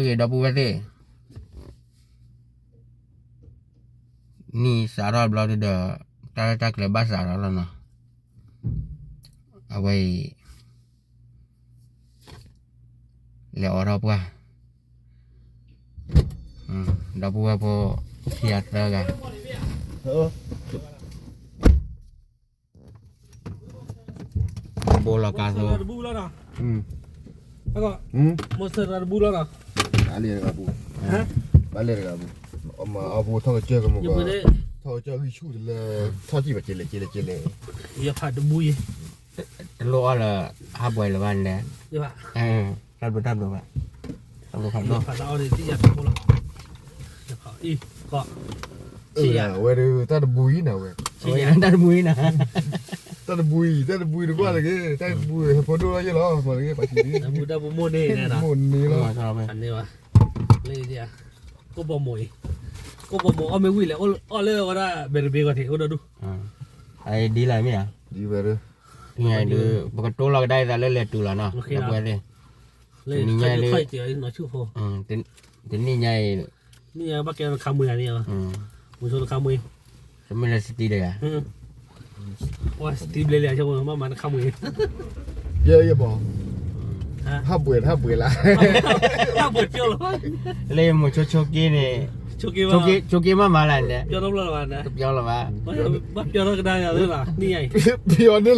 ဂ့ၤ ဒီပုၢ်ဝဲၢ်သ့ၣ်, နံၣ်စးထီၣ်ဘျီဒုဒီး တၢ်ရဲၣ်တၢ်ကျဲၤဘၣ်စးထီၣ်လီၤနီၤ, အဝဲအံၤ လဲၤအိးထီၣ်ပှၢ်, ဒီပုၢ်ဝဲၢ်ဖိ ခံဂၤသၢဂၤ ဘိလီၤကါသိ, မီၤစၢၤတဘူလီၤနီၤ, ဘၣ်လဲၤတဂၤပူၤ, ဘၣ်လဲၤတဂၤပူၤ, အပူၤထီၣ်ကစၢၢ်ကမူၤကီး, ထီၣ်ကစၢၢ်ဂံၢ်ဆူၣ်တလၢ, ထီၣ်ကံၣ်ဘၣ်ကလဲၤကလဲၤကလဲၤ, ယဖးတဘူယဲ, တလိၣ်အီၣ်လၢ ဟးပှဲၤလၢၤဘၣ်န့ၣ်, တၢ်ဘျုးတၢ်ဘျုးဘၣ်, တၢ်ဘျုးဖးဒိၣ်, ဖးဒိၣ်, ဝဲဒၣ်တၢ်တဘူအံၤနၤဝဲ, တၢ်တဘူအံၤနၤ, တၢ်တဘူအံၤ တၢ်တဘူအံၤတကွၢ်တဂ့ၤ, တၢ်တဘူအံၤ ဟဲဖိဒိၣ်လီၤယဲလီၤ, မ့ၢ်တဂ့ၤ, ပှၤစံးဒ်, တၢ်တဘူမိၢ်န့ၣ်, မိၢ်န့ၣ်လီၤ, ကိၣ်ဘီမိၢ်အံၤ, ကိၣ်ဘီမိၢ်အီၣ်မ့ၢ်ဝံၤလဲၣ်, အီၣ်လၢဝဲဒၣ် ဘဲတဘ့ၣ်ဂီၤထံး အိၣ်ဒီဒူၣ်, အဒ်လဲၣ်မ့ၢ်ဧါ, ဒ်ဝဲဒၣ်, ဒ်, ပကတိၤလီၤကဒါအသးလၢလဲၤတုၤလီၤနီၤ, ပှဲၤသ့ၣ်, တနံၤညါအံၤ, တနံၤညါအံၤ, နံၤညါဘၣ်ကဲနခါမှံဂၤန့ၣ်, မိၤဆိနခါမှံ, တမ့ၢ်လၢစတံတဂၤ ပှၤစတံဘျဲလံ ဆိကမိၣ်မ့ၢ်မၤနခါမှံ, ယဲယဘီ, ဟးပှဲၤ ဟးပှဲၤလၢ, ဟးပှဲၤပျီလီၤ, လၢမိၤဆိဆိက့န့ၣ်, ဆိက့မးမၤလၢန့ၣ်, ပျီလီၤဘၣ်, ဘၣ်ပျီထီၣ်ကဒါယၤလၢလီၤ, နံၤညါအံၤ, ပျီန့ၢ်လီၤ,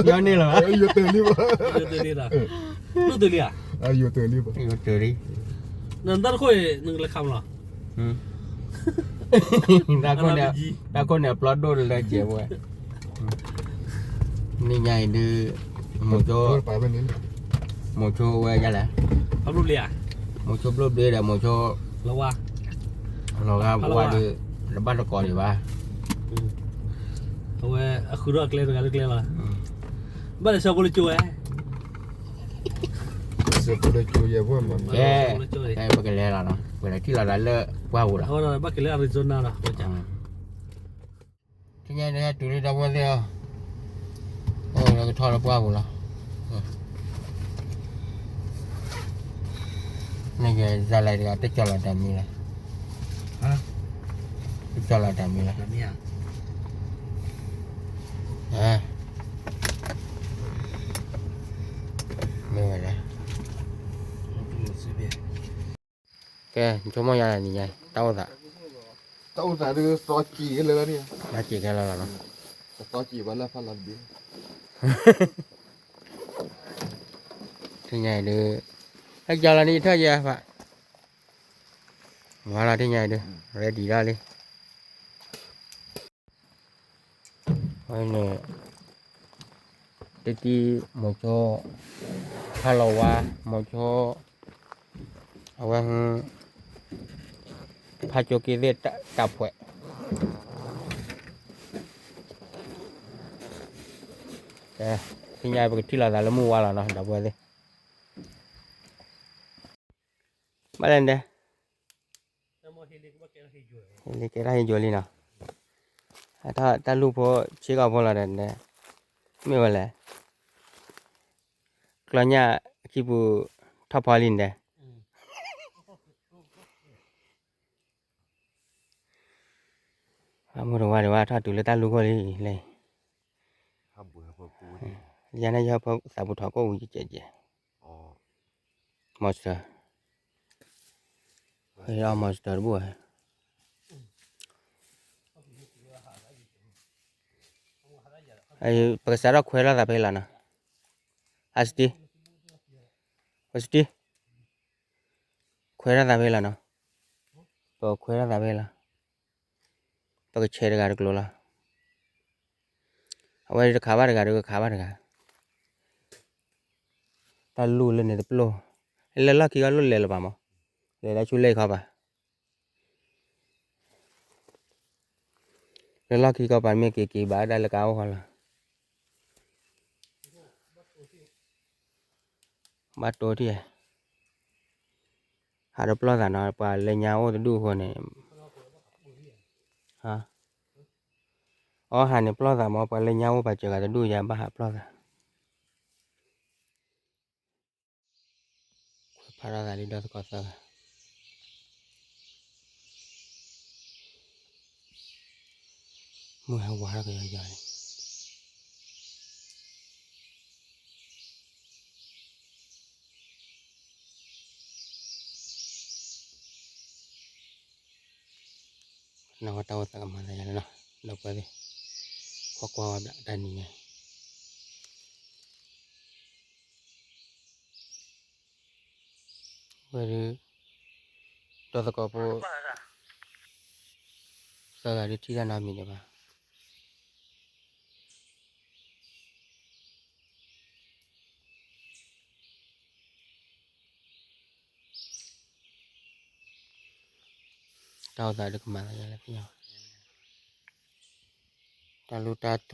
ပျီန့ၢ်လီၤ, ယိၤတၢၤလံဘၣ်, ယိၤတၢၤလံဧါ, ယိၤတၢၤလံ, နတၢ်တခိၣ်အံၤ နကလဲၤခးမးလီၤ တၢ်ခိၣ်န့ၣ် အပျီဒိၣ်လၢကဲဝဲ, နံၤညါအံၤဒုး, မိၤဆိ, မိၤဆိဝဲယလဲၣ်, မိၤဆိဘျိၣ်ဘျ့ဒီးမိၤဆိ, လီၤဂာ်ဝါဒီး, တဘၣ်တကိးဒံးဘၣ်, အဝဲအဃုထီၣ်အကျဲတဂၤလၢကျဲလီၤ, ဘၣ်လဲၤဆှၢဖိလၢကၠိဝဲ ကဲ, ပကလဲၤလီၤနီၤ, ပလဲၤထံၣ်လီၤသးလၢပှၢ်ပူၤလီၤ, ဘၣ်ကလဲၤ Arizona လီၤ, ထံၣ်ညါန့ၣ်ဟဲတုၤလၢဒီပုၢ်ဝဲၢ်သ့ၣ်ဧၢ, အိၣ်လၢကထီၣ်လၢပှၢ်ပူၤလီၤ, နယဲၢ်စၤလၤတဂၤ တကၠီၤလီၤတၢ်မံၤလီၤ, တကၠီၤလီၤတၢ်မံၤလီၤ, မ့ၢ်ဝဲလဲၣ် ကဲ, ဆိကမိၣ်ယါနံၤညါ တၢ်အိၣ်သး, တၢ်အိၣ်သးဒုးသီကံၤလၢလီၤ, သီကံၤဘၣ်လၢဖးလီၤတဘ့ၣ်, ထံၣ်ညါအံၤဒုး, ဟဲကၠီလီၤန့ၣ် ယထၢၣ်ယဲၢ်ဖး, မၤလီၤထံၣ်ညါအံၤဒုး, ready ဒၣ်လံ ဝဲန့ၣ်, တတံၤမိၤဆိ, ဖးလီၤဝါ, မိၤဆိ, အဝဲ, ဖးကၠိက့သ့ၣ်တၢ်ဖှဲး, ကဲ, သ့ၣ်ညါပကထံၣ်လိာ်သးလၢမုၢ်ဝါလီၤနီၤ ဒီပုၢ်ဝဲၢ်သ့ၣ် ဘၣ်လဲၣ်ဒဲး, လံကဲထီၣ်ဟ့ယိၤလံနီၤ, တၢ်လူၢ်ဖိဆ့ကီၢ်ဖိလီၤဒီး, မ့ၢ်ဝဲလဲၣ်, ကျီညၣ်အခံပူၤထီၣ်ဖီလံန့ၣ်ဒဲး, အမုၢ်တဝါဒံးဝဲထီၣ်တုၤလၢတၢ်လူၢ်ခိၣ်လံလဲၣ်, ယၤန့ၣ်ယဟၢဖၢသးပူၤထီၣ်ကိၣ်ဝံၤကဲကဲ, မီၤစၢၤ, မီၤစၢၤတဘူၣ်ဝဲ ပကစးထီၣ်ခွဲထီၣ်သးဖဲလီၤနီၤ, အစတံ, အစတံ, ခွဲထီၣ်သးဖဲလီၤနီၤ, ပခွဲထီၣ်သးဖဲလီၤ, ပကဆဲးတဂၤတကျိၤလီၤ, အဝဲတခးဘၣ်တဂၤ တခးဘၣ်တဂၤ, တၢ်လူၢ်လၢန့ၣ်တပျိၢ်, လဲၤလီၢ်ခံကီၢ်လိၣ်လဲၤလၢၤဘၣ်မး, လဲၤလၢဆူလဲၣ်ခီဘၣ် လၢလီၢ်ခံကီၢ်ပၤမ့ၢ်က့ၤက့ၤဘၣ်ဒၣ်လၢကအိၣ်ဃီလီၤ, ဘၣ်တိထံၣ်, ဟးတပျီၢ်သးနီၤ ပှၤလၢညါအိၣ်တဒူၣ်အဃိန့ၣ်, အီဟးန့ၣ်ပျီၢ်သးမး ပှၤလၢညါအိၣ်ပာ်စၢၤဂၤတဒူၣ်ယၤဘၣ်ဟးပျီၢ်သး ခွဲးဖးထီၣ်သးလံဒီသကိးသၢဂၤ, မုၢ်ဟဲဝါထီၣ်ကယီယီန့ၣ် နဝဲတၢ်အိၣ်သးကမၤသးယါလီၤနီၤ ဒီပုၢ်ဝဲၢ်သ့ၣ်, ကွၢ်ကွၢ်ဝဲဘျးတၢ်နံၤညါ ဝဲဒုး ဒီသကိးဖိ သၢဂၤဒုးထံၣ်တၢ်နီတမံၤဒံးဘၣ်. တၢ်အိၣ်သးဒုးကမၤသးယါလၢပညီ, တၢ်လူၢ်တၢ်တြီ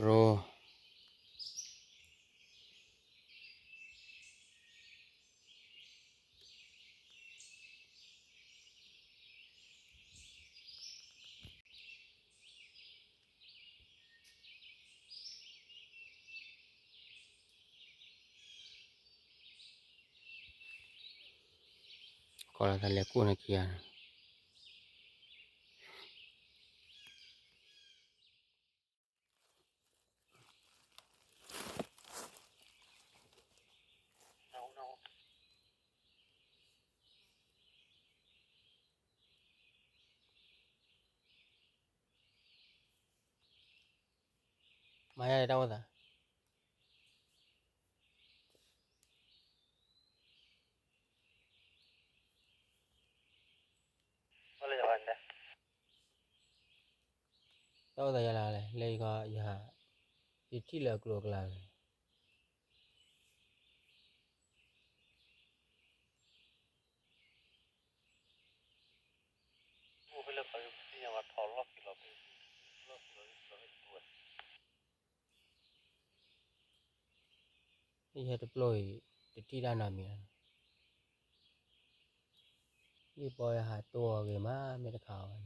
ကိးလီၤသးလဲၤကိၢ်န့ၣ်ခံဂၤန့ၣ် မၤယါတၢ်အိၣ်သး တၢ်အိၣ်သးယါလၢလဲၣ် လၢယခီယဟး ယထံၣ်လၢအကျိၤအကျဲန့ၣ် ယဟဲတပျိၢ်အံၤ တထံၣ်တၢ်နီတမံၤလီၤ. ယပီယဟးတိၢ်အီၤဂ့ၤမး မ့ၢ်တခါအီၤ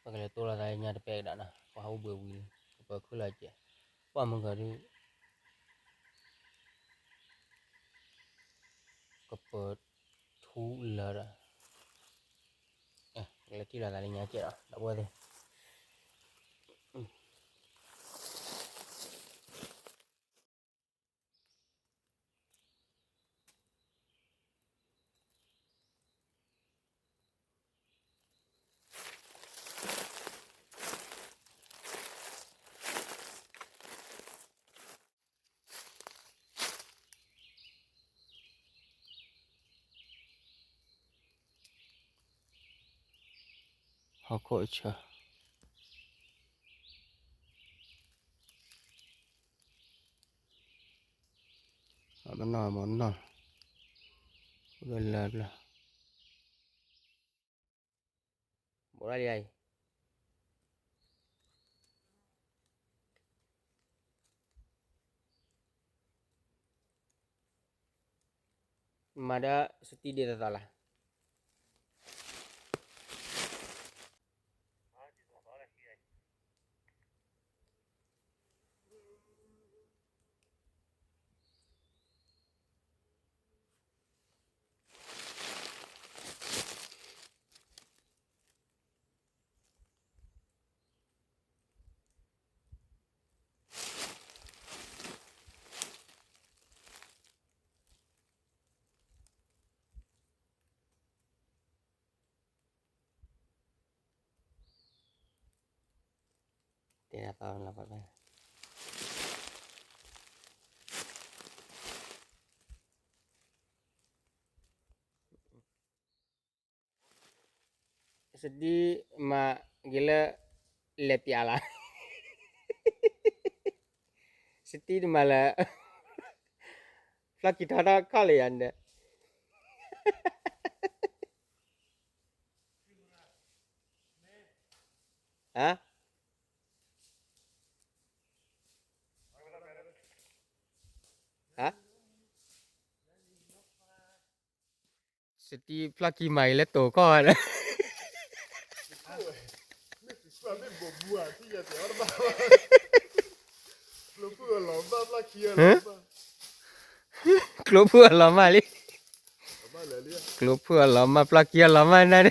ဘၣ်န့ၣ် ပကလဲၤတိၢ်လီၤသးညါတပဲကဒီးနီၤ ပှၤဟးအိၣ်ဘှံးဝံၤလံ ကပၢၤခုၣ်လီၤကဲး ပှၢ်မုၢ်ဂီၤဒုး ကပၢၤထူလၢဒီး ကလဲၤထံၣ်လီၤသးလၢညါကဲးဒီး ဒီပုၢ်ဝဲၢ်သ့ၣ် ဟီၣ်ခိၣ်အဆၢ မနီၢ်မနီၢ် အိၣ်လၢလၢ ဘိးဒၣ်လံအံၤ မၤဒီးစတံဒ့သသးလၢ တဲဒၣ်သီလီၤပှၤဘၣ် စတံမၤဂ့ၤလၢ လဲၤပျးလီၤ စတံတမၤလၢ ဖျီၣ်ကံၤထီထီၣ်ခီၣ်လၢယၤန့ၣ် ဟါ စတံဖျီၣ်ခံမၤအံၤလၢတိၤကီၢ်ဒီး ကျိဖုၣ်အလီၤမၢ်လံ, ကျိဖုၣ်အလီၤမၢ် ဖျီၣ်ခံအလီၤမၢ်နၤန့ၣ်,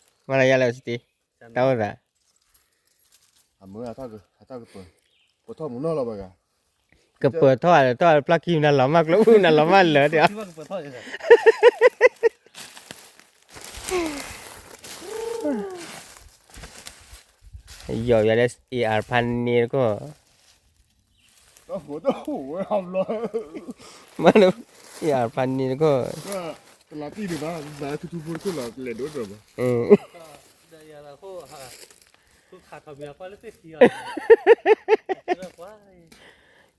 မၤလၢယၤလၢစတံ, တၢ်အိၣ်သး ကပၢၤထီၣ်ဒီးထီၣ်ဖျီၣ်ခံနၤလီၤမၢ်ကျိဖုၣ်နၤလီၤမၢ်လၢာ်ဒီး ယီၤယၤလၢ AR ဖးန့ၣ်တခီ, မ့ၢ်လၢ AR ဖးန့ၣ်တခီ,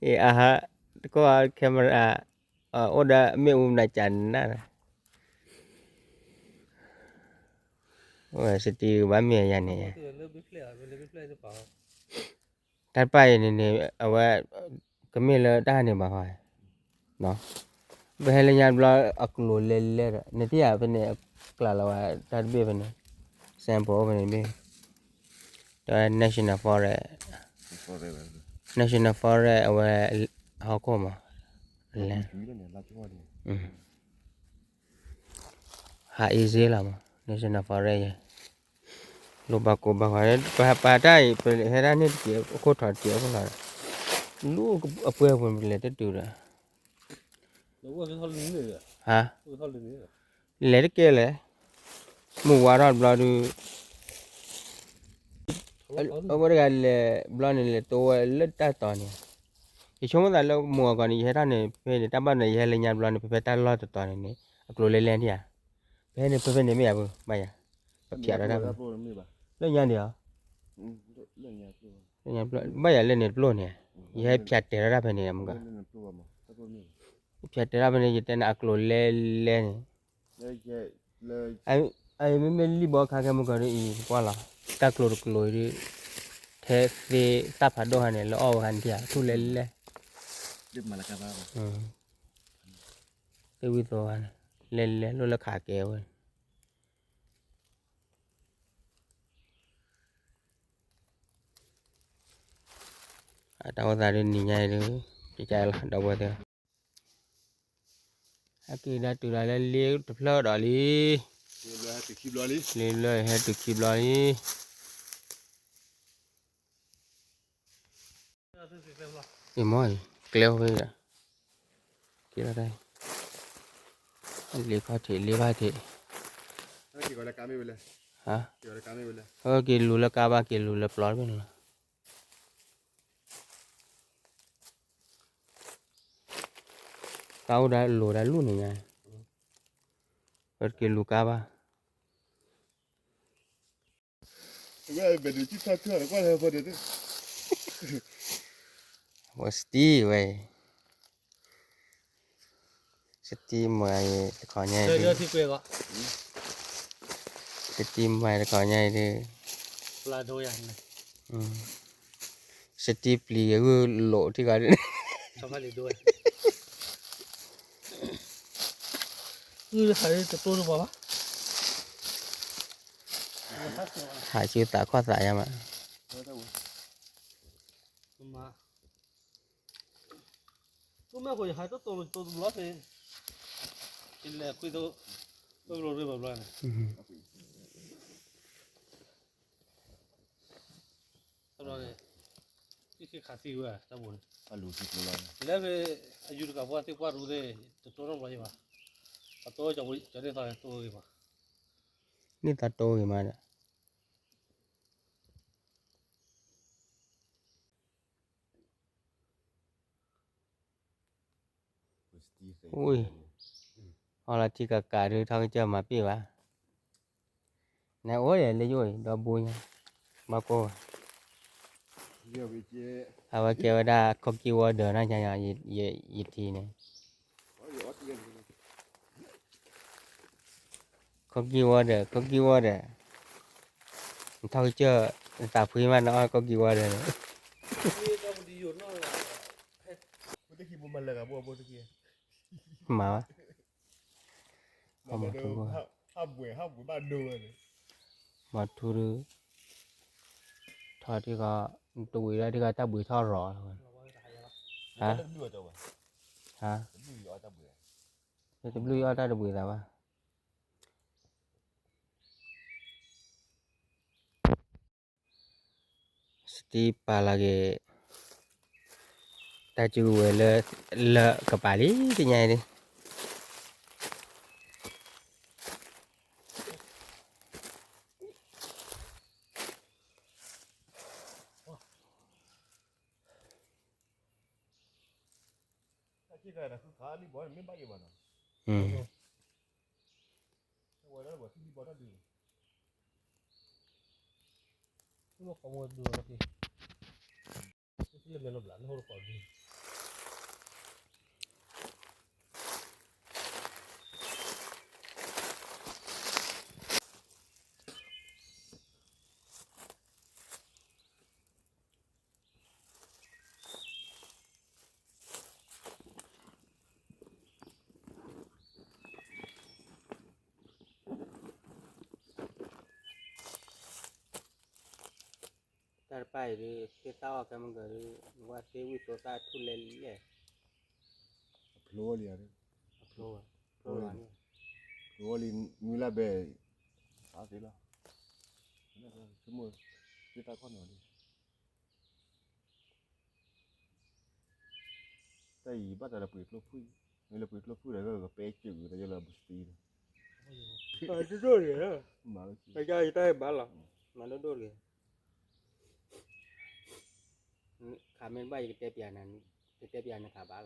အဟး တခီ camera အိၣ်ဒီးမ့ၣ်အူနၤကနၣ်, စတံဘၣ်မ့ၢ်ယၤန့ၣ် တၢ်တဖၣ်အံၤန့ၣ်န့ၣ် အဝဲ ကမ့ၢ်လၢတၢ်ဟးန့ၣ်ဘၣ်ဃီ, ပဟဲလၢညါဘျီအကျိၤလဲၤလဲၤဒီး နထံၣ်ဧါ ဖဲန့ၣ် အကျးလီၤဝဲတၢ်တဘ့ၣ်ဖဲန့ၣ် sample ဖဲန့ၣ်တဘ့ၣ်, တၢ် national forest, national forest အဝဲ ဟီၣ်ခိၣ်မး လဲၤ ဟး easy လီၤမး national forest ယဲ, လိၣ်ဘၣ်ကိးဘၣ်ဂီၤ ပပာ်တၢ်အံၤ ပဟဲဒၣ်န့ၣ်တက့ၢ် အခိၣ်ထီၣ်တက့ၢ်အခိၣ်လီၤ, လူအပှဲၤပူၤပလဲၤတတုၤဒီး ဟါ, လဲၤတကဲလဲၣ်, မုၢ်ဝါထီၣ်တဘျီဒုး, အဝဲတဂၤလဲၤဘျီန့ၣ် လဲၤတိဝဲလၢတၢ်တီၤန့ၣ်, ယဆိကမိၣ်သးလၢမုၢ်အဂီၤန့ၣ် ယဟဲထီၣ်န့ၣ် ဖဲန့ၣ် တၢ်ဘၣ်န့ၣ် ယဟဲလၢညါဘျီန့ၣ် ဖဲဖဲတၢ်လီၢ်တတီၤန့ၣ်န့ၣ် အကျိၤလဲၤလဲၤန့ၣ်ဧါ, ဖဲန့ၣ် ဖဲဖဲန့ၣ်မ့ၢ်ဧါ ဘၣ်ယၤ, ပဖျါထီၣ်တၢ်ဖဲန့ၣ်, လၢညါန့ၣ်ဧါ, ဘၣ်ယၤလၢန့ၣ်တပျိၢ်န့ၣ်, ယဟဲဖျါတဲာ်ထီၣ်တၢ်ဖဲန့ၣ်မ့ၢ်ကီး, ဖျါတဲာ်ထီၣ်ဖဲန့ၣ် ယတဲနၤအကျိၤလဲၤလဲၤန့ၣ်, အမ့မ့ၢ်လံၣ်ဘီခါခဲမုၢ်ကီးဒ်အံၤ ပကွၢ်လီၤ, တၢ်ကျိၤတကျိၤအံၤဒ်, ထဲသ့ၣ်သၣ်ဖးဒိၣ်ခါန့ၣ် လၢအီၣ်ဝဲခါန့ၣ်ထံၣ်ဧါ ထူၣ်လဲၤလဲၤ, သ့ၣ်ဝံသီခါန့ၣ်, လဲၤလဲၤလိၣ်လၢခးကဲဝဲ အတၢ်အိၣ်သးဒ်နံၤညါအံၤဒ်, ကကလီၤ ဒီပုၢ်ဝဲၢ်သ့ၣ်, အက့ၤဒၣ်တုၤလၢလ့တဖျၢၣ်ဒီးလံ, လ့ဘျၢဟဲတုၤခံဘျီလံ, အ့ၣ်မ့ၢ်အံၤ ကျဲအိၣ်ဖဲဒီး, က့ၤလီၤတၢ်, လ့ခီၣ်ထံး လ့ဘၣ်ထံး, ဟါ, က့ၤလူၤလၢကါဘၣ် က့ၤလူၤလၢပျီတဘ့ၣ်န့ၣ်လီၤ. ကါအိၣ်ဒၣ်လိၤဒၣ်လူၢ်န့ၣ်ညါ, ပက့ၤလူၤကါဘၣ်, ဝဲစတံဝဲ, စတံမၤတခီညါအံၤဒုး, စတံမၤတခီညါအံၤဒုး, စတံပျံၤဂုၢ်လိာ်ထံၣ်ဂီၤဒုး, ဟးဆူသးခီၣ်သးယါမး, မ့ၢ်ဃိယဟးတတိၤလီၤတိၤတဘျီသ့, ယလဲၤခွံသိ, တဘျီရ့ဘၣ်ဘျီန့ၣ်, တဘျီန့ၣ်, သံၣ်ခ့ခးသံဝဲတၢ်ဘိန့ၣ်, လဲၤဖဲ, အယူၤတကးပှၢ်သ့ၣ်ပှၢ်ရူသ့ၣ်, တတိၤနီတဘျီယဘၣ်, အတိၤကၠီၤန့ၢ်သးတိၤဂ့ၤမး, န့ၢ်သးတိၤဂ့ၤမးဒီး ဝံၤ, အီလီၤထံကကးဒုး ထီၣ်ကစၢၢ်မၤပ့ၢ်ဘၣ်, နအိၣ်ဒီးလၢယအိၣ်အံၤ ဒီဘိညါ, ဘၣ်ကိၢ်ဘၣ်, အဝဲကဲဝဲဒၣ် cookie water နီၤ, ယထံၣ်န့ၣ်, အ ခိၣ်ကံဝီဒီး ခိၣ်ကံဝီဒီး, နထီၣ်ကစၢၢ် နသးဖှံမး နအီၣ်ခိၣ်ကံဝီဒီးန့ၣ်, မၤဘၣ်, မၤထူဒုး, ထီၣ်ထံဃီ, တဝံၤဒၣ်ထံဃီတၢ်ဘှံးထီၣ်ရီၤလီၤ, ဟါ, ဟါ, တဘျုးယအီၣ်တၢ်တဘှံးသးဘၣ်. စတံပာ်လီၤက့ၤ တၢ်စုကဝဲၤလၢ လၢကပၤလံ တညါအံၤဒ် တၢ်တပၢ်အံၤဒ် သ့ၣ်သၣ်အီၣ်ကဲမုၢ်ကၢၤဒ် နဝဲသ့ဝံၣ်သိသၣ်ထူၣ်လဲလဲၣ်, အဖျိလံ, အဖျိ, ဖျိလံ, ဖျိလံ, နွံလၢဘဲ, အသ့လီၤ, သ့ၣ်သၣ်ခီၣ်နီၤဒ် တၢ်အံၤဘၣ်တၢ်လၢပှ့ၤကျိဖုၣ်, မ့ၢ်လၢပှ့ၤကျိဖုၣ်ဒီး ကပဲစၢၤတၢ်ယဲလၢဘုစတံလီၤ, ဒိၣ်ဒိၣ်တဂ့ၤ, မၤလၢယတၢ်ဘၣ်လီၤ, မၤဒိၣ်ဒိၣ်တဂ့ၤ, ခးမ့ၢ်တဘၣ်ယကတဲပျးနၤ, ယတဲပျးနခးဘၣ်လီၤ.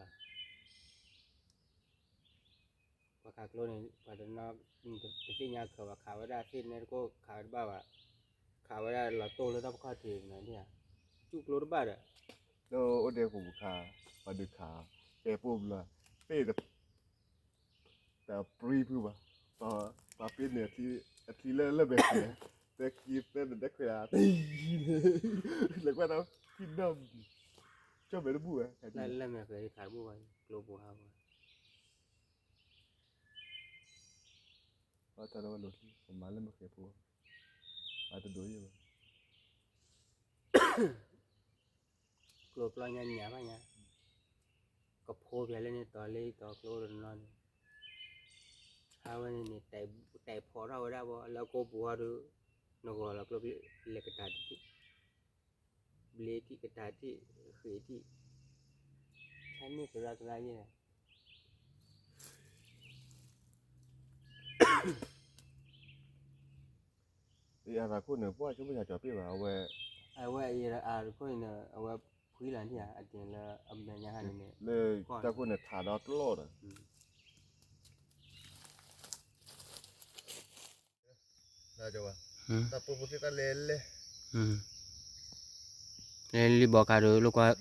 ပှၤခးကျိန့ၣ် ပှၤတနီၤ တသ့ၣ်ညါခၢးဘၣ်, ခးဝဲဒၣ်သ့ၣ်နဲတကိၢ် ခးဝဲတဘၣ်ဘၣ်, ခးဝဲဒၣ်လီၤတိၢ်လၢတၢ်ဖီခိၣ်ထံးန့ၣ်, စူၣ်ကျိတဘၣ်ဒီး, လၢအိၣ်ဒဲးပူၤခး, ပှၤဒုးခး, ပဲပိၢ်ဘျီ, သ့ၣ်တ တပြံဖုဘၣ်, ပှၤပ့န့ၣ် အချံလၢလၢမဲာ်ဃဲၤ, သဲခံသဲန့ၣ်ဒဲခွဲးဧါ, လဲၤကွၢ်ဒီး ဖံနီၢ်, ကၠီၣ်မဲာ်တဘူၣ်ဝဲ, လၢမဲာ်ဃဲၤခးတဘူၣ်ဘၣ်, ကျိပူၤဟးဘၣ် ဘၣ်တၢ်လၢဝဲလိၤခံ ပမၤလၢမ့ၢ်ဃဲၤဖိ, ဘၣ်တဒိးယဲၢ်ဘၣ်, ကျိပျီညါညါဘၣ်ညါ, ကဖိပျဲလၢန့ၣ်တီၤလၢတီၤကျိတနီၤန့ၣ်, ဟးဝဲန့ၣ်န့ၣ် တဲာ်ဖီထီၣ်ဝဲဒၣ်ဘၣ် လၢကိပူၤဟီဒုး, နဂီၤလီၤကျိ လဲၤကတၢၢ်ထံၣ် ဘျ့ထံၣ်ကတၢၢ်ထံၣ်, ဃ့ထံၣ်, ဟဲန့ၢ်သရၣ်သရၣ်ယဲၢ်, အသးခိၣ်န့ၣ် ပှၢ်ဆိကမိၣ်ယၤကၠီၤပ့ၢ်ဘၣ် အဝဲ, အဝဲအံၤအသးခိၣ်န့ၣ် အဝဲဖှံလီၤန့ၣ်ဧါ အက့ၤလၢအမဲာ်ညါဟါန့ၣ်န့ၣ်, လၢတၢ်ခိၣ်န့ၣ်ထးဒီးတလီၢ်ဒီး တၢ်ပိာ်ဖိသ့ၣ်တၢ်လဲၤလဲၣ်, လဲၤလံဘီခါဒီး လိာ်ကွၢ်,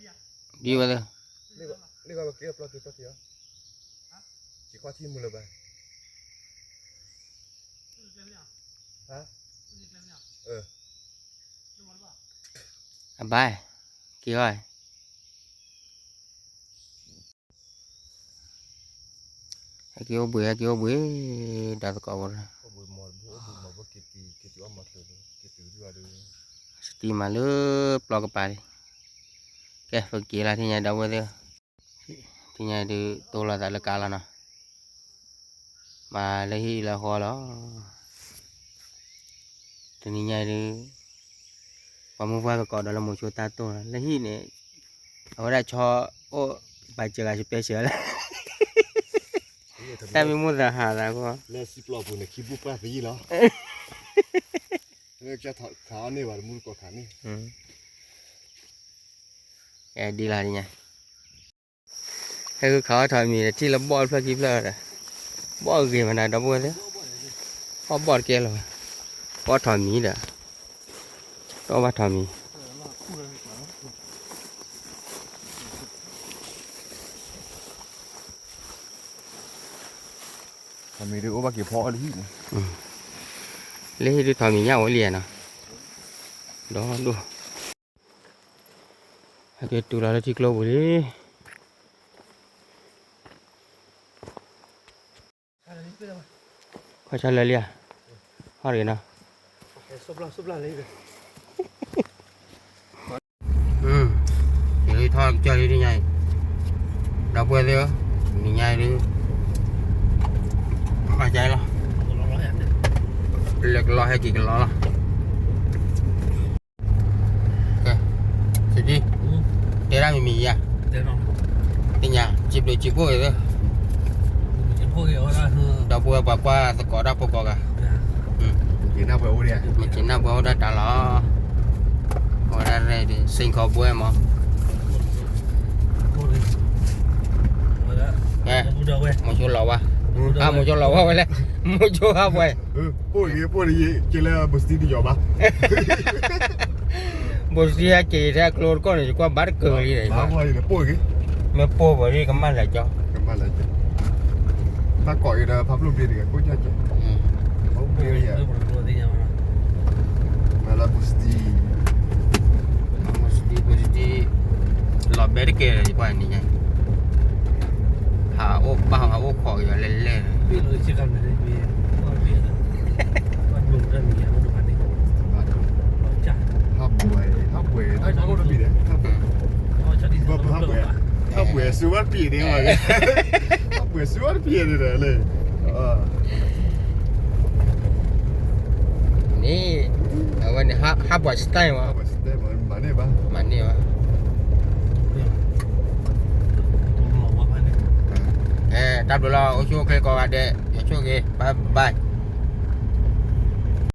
ဒ်ဝဲသ့ၣ်, လံဘီက့ၤအပျီတုၤပျီက့ၤအီၤ, က့ၤကွၢ်ထံမုၢ်လၢၤဘၣ်, အဘၣ်, က့ၤအီၤ ဟဲက့ၤအိၣ်ဘှံး ဟဲက့ၤအိၣ်ဘှံး, တၢ်သကိးဖိ, စတံမၤလၢပျီကပၤလံ, ကဲ ပက့ၤလၢထံၣ်ညါဒီပုၢ်ဝဲၢ်သ့ၣ်, ထံၣ်ညါဒုးတိၢ်လီၤသးလၢကါလီၤနီၤ, မၤလၢဟံၣ်လၢဃီလီၤ, တနံၤညါဒုး ပှၤမုၢ်ပှၢ်ကကိးဒီးလၢမိၤဆိတၢ်တိၢ်လီၤ, လၢဟံၣ်န့ၣ် အဝဲဒၣ်ဆီအိၣ် ပာ်စၢၤဂၤ special လၢ တၢ်မံမူသးဟးသးဃိ, လၢစံပျီပူၤန့ၣ်ခံဘူၣ်ပှၢ်သယံၣ်လီၤ, ခးအီၣ်န့ၢ်ဘၣ်တမူတကိးခးန့ၢ်, အဲ ဒ်လီၤဒ်ညါ, ဟဲဃုခးအီၣ်ထိးမံၤဒီး ထံၣ်လၢဘီၣ်တဖျၢၣ်ခံဖျၢၣ်ဒီး, ဘီၣ်ဂ့ၤမးနၤဒီပုၢ်ဝဲၢ်သ့ၣ်, အီၣ်ဘီၣ်တကဲလၢၤဘၣ်, ဘီၣ်ထိးမံၤဒီး, တအီၣ်ဘၣ်ထိးမံၤ, ထိးမံၤဒုးအိၣ်ဘၣ်က့ၤဖီအီၣ်လၢဟံၣ်န့ၣ်, လၢဟံၣ်ဒုးထီၣ်မံၤညၣ်အိၣ်လံနီၤ, ဒီဒိၣ်, ဟဲက့ၤတုၤလီၤလၢထံကျိပူၤလံ, ခီၣ်ဆါလၢာ်လံဧါ, ဟီၣ်တဂ့ၤနီၤ, ယထီၣ်ကစၢၢ်လံတညါအံၤ, ဒီပုၢ်ဝဲၢ်သ့ၣ်ဧၢ, နံၤညါအံၤဒုး, မၤကလီၤ, လဲၤကလီဟဲက့ၤကလီလီၤ. ကဲ, စံးဘံ, တဲဒၣ်မံၤမံၤယၤ, သ့ၣ်ညါ စံးဘျုးစံးဖှိၣ်အံၤ, ဒီပုၢ်ဝဲၢ်ပှၤကွၢ်သကိးတၢ်ဖိကိးဂၤ, မ့ၢ်က့ၤနၢ်ပှဲၤအိၣ်ဒၣ်တၢ်လီၤ, အိၣ်ဒၣ်ရဲၣ်ဒုး စ့ၢ်ကီးဘှဲမး, မိၤဆိလီၤဝါ, မိၤဆိလီၤဝါဝဲလဲၣ်, မိၤဆိဟးပှဲၤ ပိၢ်ဂ့ၤပိၢ်တယံၤ ကလၢဘိၣ်စတံတယီၤဘၣ်, ဘိၣ်စတံဟဲက့ၤထဲအကျိတကီၢ်န့ၣ် ယကွၢ်ဘၣ်တကၢၤလံ, မ့ၢ်ပိၢ်ပှၤဒ်ကမၣ်လၢာ်ကၠီ, တၢ်ကိးအံၤဒီးဖးဖျိၣ်ဘ့ၣ်တဂၤကိးကၢ်ကၢ်, ဖးဖျိၣ်ဘ့ၣ်တဂၤ, မၤလၢဘိၣ်စတံ ဘိၣ်စတံ, လီၤဘဲတက့ၢ် ယကွၢ်နံၤညါ, ဟးအိၣ်ဘၣ်ဟးအိၣ်ခိးက့ၤလဲၣ်လဲၣ်, ဟးပှဲၤ ဟးပှဲၤ တၢ်ဆါအိၣ်တဘ့ၣ်ဒီး ဟးပှဲၤ ဟးပှဲၤ ဟးပှဲၤ စုဝဲတပံၤန့ၣ်, ဟးပှဲၤစုဝဲတပံၤန့ၣ်လီၤ, န့ၣ်, အဝဲန့ၣ် ဟးပှဲၤ style မး, မၤန့ၢ်ဘၣ်, အဲ တၢ်ဘျုးလီၤ အိၣ်ဆူၣ်အိၣ်ချ့ကိးဂၤဒဲး ယဆိၣ်ဂ့ၤ bye bye.